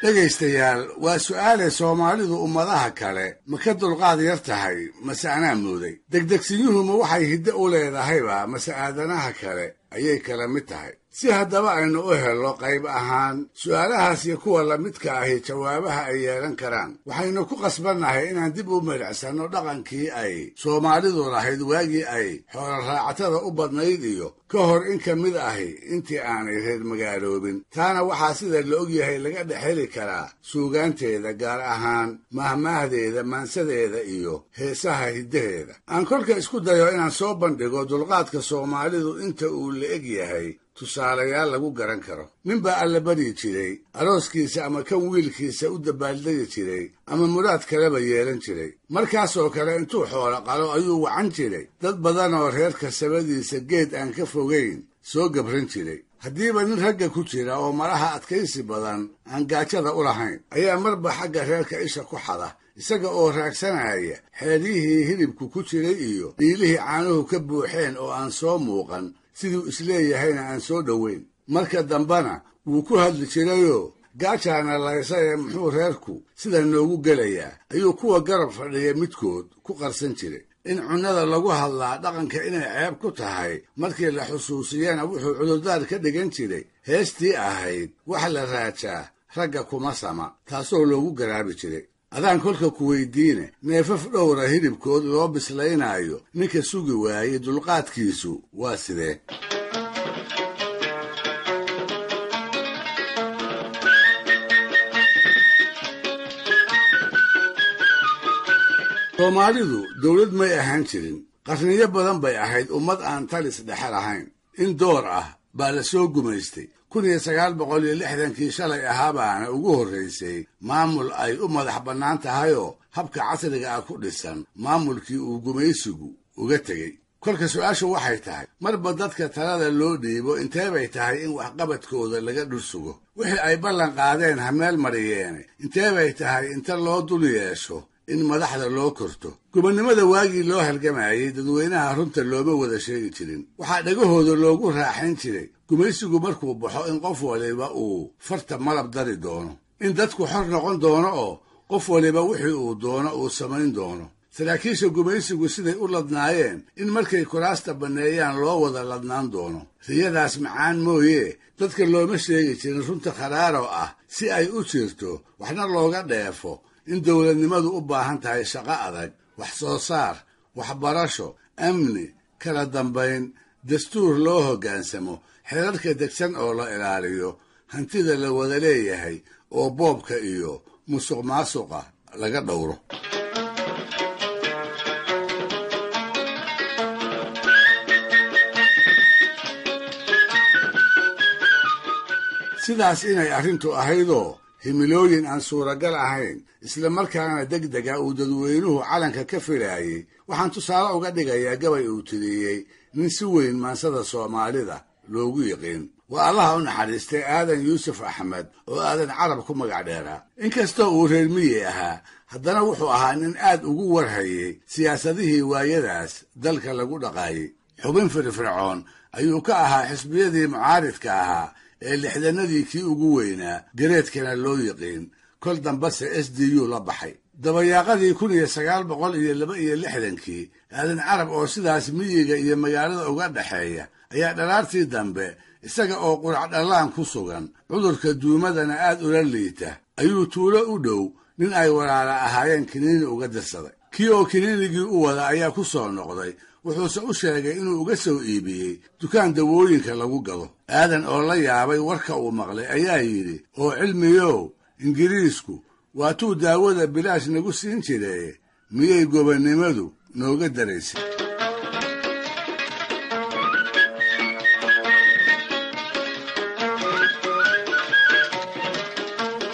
Dhegaystayaal, waa su'aale Soomaalidu ummadaha kale ma ka dulqaad yar tahay mase anaa mooday? Degdegsiyuhuma waxay hiddo u leedahayba mase aadanaha kale ayay kala mid tahay? Si haddaba aynu u hello qayb ahaan su'aalahaas iyo kuwa lamidka ahi jawaabaha ay yeelan karaan, waxaynu ku qasbannahay inaan dib u melecsanno dhaqankii ay Soomaalidu lahayd waagii ay xoolo raacatada u badnayd iyo ka hor in ka mid ahi intii aanay reer magaaloobin. Taana waxaa sida la ogyahay laga dhex heli karaa suugaanteeda, gaar ahaan mahmaahdeeda, maansadeeda iyo heesaha hiddaheeda. Aan kolka isku dayo inaan soo bandhigo dulqaadka Soomaalidu inta uu la eg yahay tusaalayaal lagu garan karo. Ninbaa alla baryi jiray arooskiisa ama kan wiilkiisa u dabaaldegi jiray ama muraad kaleba yeelan jiray. Markaasoo kale intuu xoolo qalo ayuu wacan jiray dad badan oo reerka sabadiisa geed aan ka fogayn soo gabran jiray. Haddiiba nin ragga ku jira oo malaha adkaysi badan aan gaajada u lahayn ayaa marba xagga reerka isha ku xada, isaga oo raagsanaya xeeryihii hilibku ku jiray iyo dhiilihii caanuhu ka buuxeen oo aan soo muuqan, siduu isleeyahayna aan soo dhoweyn. Marka dambena wuu ku hadli jirayoo, gaajaana laysa ee muxuu reerku sida noogu gelayaa, ayuu kuwa garab fadhiya midkood ku qarsan jiray. In cunnada lagu hadlaa dhaqanka inay ceeb ku tahay markii la xusuusiyana wuxuu cudurdaar ka dhigan jiray heestii ahayd wax la raajaa ragga kuma sama, taasoo loogu garaabi jiray. Adaan kolka ku weydiine, neefaf dhowra hilibkood loo bislaynaayo ninka sugi waayey dulqaadkiisu waa sidee? Soomaalidu dowlad may ahaan jirin. Qarniyo badan bay ahayd ummad aan talis dhexe lahayn. In door ah baa la soo gumaystay. 1960kii shalay ahaabaana ugu horraysay maamul ay u madax bannaan tahayoo habka casriga ah ku dhisan maamulkii uu gumaysigu uga tegey. Kolka su'aashu waxay tahay, marba dadka talada loo dhiibo intee bay tahay in waxqabadkooda laga dhul sugo? Wixii ay ballan qaadeen ha meel mariyeene, intee bay tahay inta loo dul yeesho in madaxda loo korto? Gobonnimada waagii loo halgamayey dadweynaha runta looma wada sheegi jirin. Waxaa dhegahooda loogu raaxayn jiray gumaysigu markuu baxo in qof waliba uu farta malab dari doono, in dadku xor noqon doono oo qof waliba wixii uu doono uu samayn doono. Saraakiisha gumaysigu siday u ladnaayeen in markay kuraasta banneeyaan loo wada ladnaan doono. Riyadaas macaan mooye dadka looma sheegi jirin runta kharaaroo ah si ay u jirto waxna looga dheefo in dowladnimadu u baahan tahay shaqo adag, wax soo saar, waxbarasho, amni, kala dambayn, dastuur loo hoggaansamo, xeerarka degsan oo la ilaaliyo, hantida la wada leeyahay oo boobka iyo musuq maasuqa laga dhowro. Sidaas inay arrintu ahaydoo himilooyin aan suuragal ahayn isla markaana deg dega uu dadweynuhu calanka ka filaayey, waxaan tusaale uga dhigayaa gabay uu tiriyey nin si weyn maansada Soomaalida loogu yiqiin. Waa Allaha u naxariistay Aadan Yuusuf Axmed oo Aadan Carab ku magac dheeraa. Inkastoo uu reer miyi ahaa, haddana wuxuu ahaa nin aad ugu warhayey siyaasadihii waayadaas dalka lagu dhaqaayey. Xubin firfircoon ayuu ka ahaa xisbiyadii mucaaridka ahaa ee lixdanadii kii ugu weynaa, gareedkana loo yiqiin, kol dambase SDU la baxay. Dabayaaqadii 1962kii Aadan Carab oo sidaas miyiga iyo magaalada uga dhexeeya ayaa dhalaartii dambe isaga oo qurac dhallaan ku sugan, cudurka duumadana aad ula liita, ayuu tuulo u dhow nin ay walaala ahaayeen kiniini uga dirsaday. Kii oo kiniinigii u wada ayaa ku soo noqday, wuxuuse u sheegay inuu uga soo iibiyey dukaan dawooyinka lagu gado. Aadan oo la yaabay warka uu maqlay ayaa yidhi, oo cilmiyow, Ingiriisku waatuu daawada bilaash nagu siin jiree, miyay gobonnimadu nooga daraysay?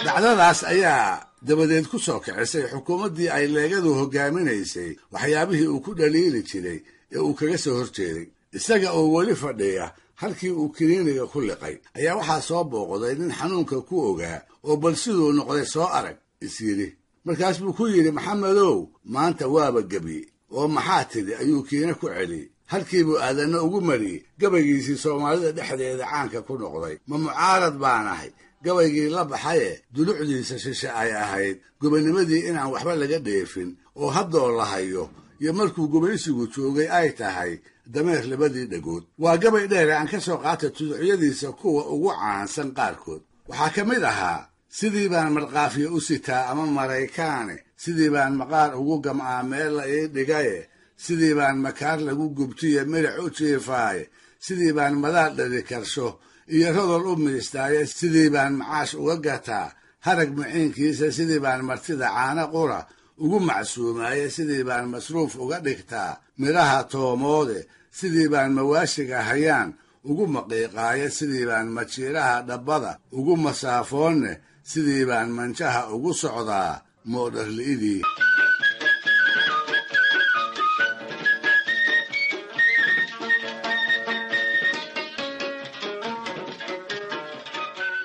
Dhacdadaas ayaa dabadeed ku soo kicisay xukuumaddii ay leegadu hoggaaminaysay waxyaabihii uu ku dhaliili jiray ee uu kaga soo horjeeday. Isaga oo weli fadhiya halkii uu kiniiniga ku liqay ayaa waxaa soo booqday nin xanuunka ku ogaa oo bal siduu noqday soo arag is yidhi. Markaas buu ku yidhi, Maxamedow, maanta waaba gebiye. Oo maxaa tidhi? ayuu kiina ku celiyey. Halkiibuu aadanna ugu mariyey gabaygiisii soomaalida dhexdeeda caanka ku noqday. Ma mucaarad baan ahay gabaygii la baxaye dulucdiisa shishe ay ahayd gobonnimadii inaan waxba laga dheefin oo haddoo la hayo iyo markuu gubaysigu joogay ay tahay dameer labadii dhagood. Waa gabay dheere aan ka soo qaatay tuducyadiisa kuwa ugu caansan qaarkood. Waxaa ka mid ahaa: sidii baan marqaafiye u sitaa ama maraykaane, sidii baan maqaar ugu gam'aa meel la ii dhigaye, sidii baan makaar lagu gubtiye mirac u jiifaaye, sidii baan madaal dhali karsho iyo rodol u miistaaye, sidii baan macaash uga gataa harag maciinkiisa, sidii baan martida caano qura ugu macsuumaaye, sidii baan masruuf uga dhigtaa midhaha toomoode, sidii baan mawaashiga hayaan ugu maqiiqaaye, sidii baan majiiraha dhabbada ugu masaafoonne, sidii baan manjaha ugu socdaa moodharli'idii.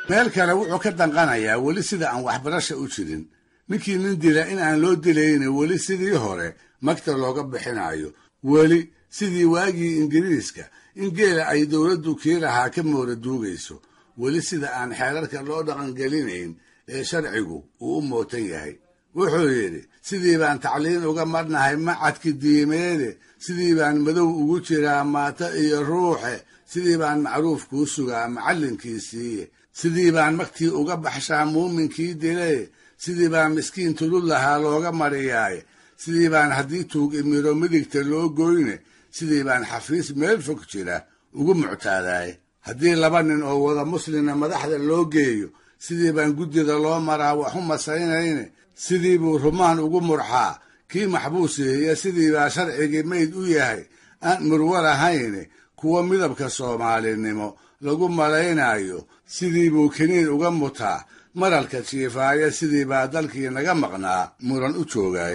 Meel kale wuxuu ka danqanayaa weli sida aan waxbarasha u jirin, ninkii nin dila in aan loo dilayna weli sidii hore magta looga bixinayo, weli sidii waagii Ingiriiska in geela ay dowladdu kii lahaa ka moora duugayso, weli sida aan xeerarka loo dhaqangelinayn ee sharcigu uu u mootan yahay. Wuxuu yidhi: sidii baan tacliin uga marnahay macadki diimeede, sidii baan madow ugu jiraa maato iyo ruuxe, sidii baan macruuf kuu sugaa macallinkiisiiye, sidii baan magtii uga baxshaa muuminkii dilaye, sidii baan miskiin tulud lahaa looga mariyaaye, sidii baan haddii tuug imiro midigta loo goyne, sidii baan xafiis meel fog jira ugu muctaadaaye, haddii laba nin oo wada muslina madaxda loo geeyo, sidii baan guddida loo maraa waxu masaynayne, sidii buu rumaan ugu murxaa kii maxbuusihiya, sidii baa sharcigii mayd u yahay aan murwo lahayne, kuwa midabka soomaalinimo lagu malaynayo, sidii buu kiniin uga mutaa maralka jiifaaya, sidii baa dalkii naga maqnaa muran u joogaay.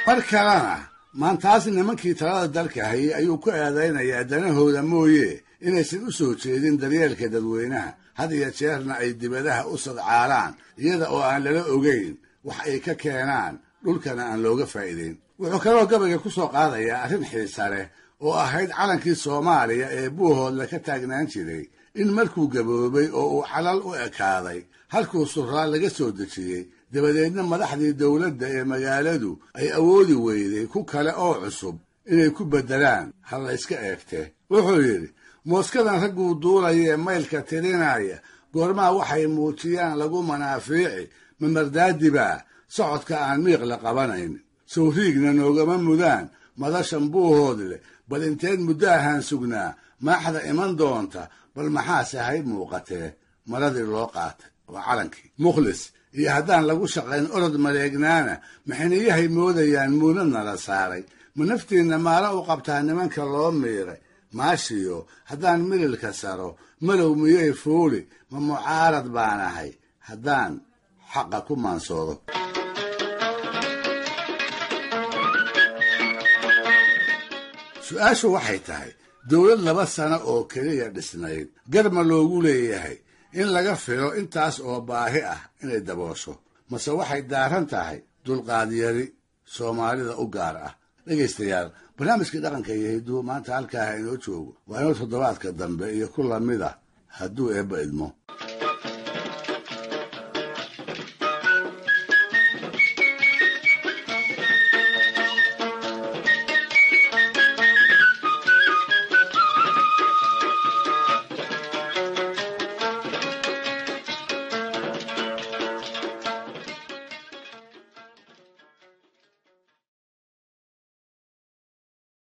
Mar kalena maantaas nimankii talada dalka hayay ayuu ku eedaynayaa danahooda mooye inaysan u soo jeedin daryeelka dadweynaha, had iyo jeerna ay dibadaha u sadcaalaan iyada oo aan lala ogeyn wax ay ka keenaan, dhulkana aan looga faa'iideyn. Wuxuu kaloo gabayga ku soo qaadayaa arrin xiisa leh oo ahayd calankii Soomaaliya ee Buuhoodle ka taagnaan jiray in markuu gaboobay oo uu calal u ekaaday halkuu suraa laga soo dejiyey, dabadeedna madaxdii dowladda ee magaaladu ay awoodi weyday ku kale oo cusub inay ku beddelaan ha la yska eegtee. Wuxuu yidhi: mooskadan ragguu duulaya ee maylka tirinaya, goormaa waxay muujiyaan lagu manaafiici, mamardaadibaa socodka aan miiq la qabanayn, sawriigna noogama mudaan madashan Buuhoodle, bal inteen muddo ahaan sugnaa maaxda iman doonta, bal maxaase hay muuqatee maradii loo qaatay waa calankii mukhlis iyo haddaan lagu shaqayn orod maleegnaana, maxiniyahay moodayaan muunadna la saaray, ma naftiinna maala u qabtaa nimanka loo miiray, maashiyo haddaan mililka saro malow miyay fuuli, ma mucaarad baan ahay haddaan xaqa ku maansoodo. Su-aashu waxay tahay: dowlad 2 sano oo keliya dhisnayd garma loogu leeyahay in laga filo intaas oo baahi ah inay daboosho, mase waxay daaran tahay dulqaadyari soomaalida u gaar ah? Dhegaystayaal, barnaamijkii dhaqanka iyo hidduu maanta halkaaha inoo joogo. Waa inoo toddobaadka dambe iyo ku lamid ah hadduu eebba idmo.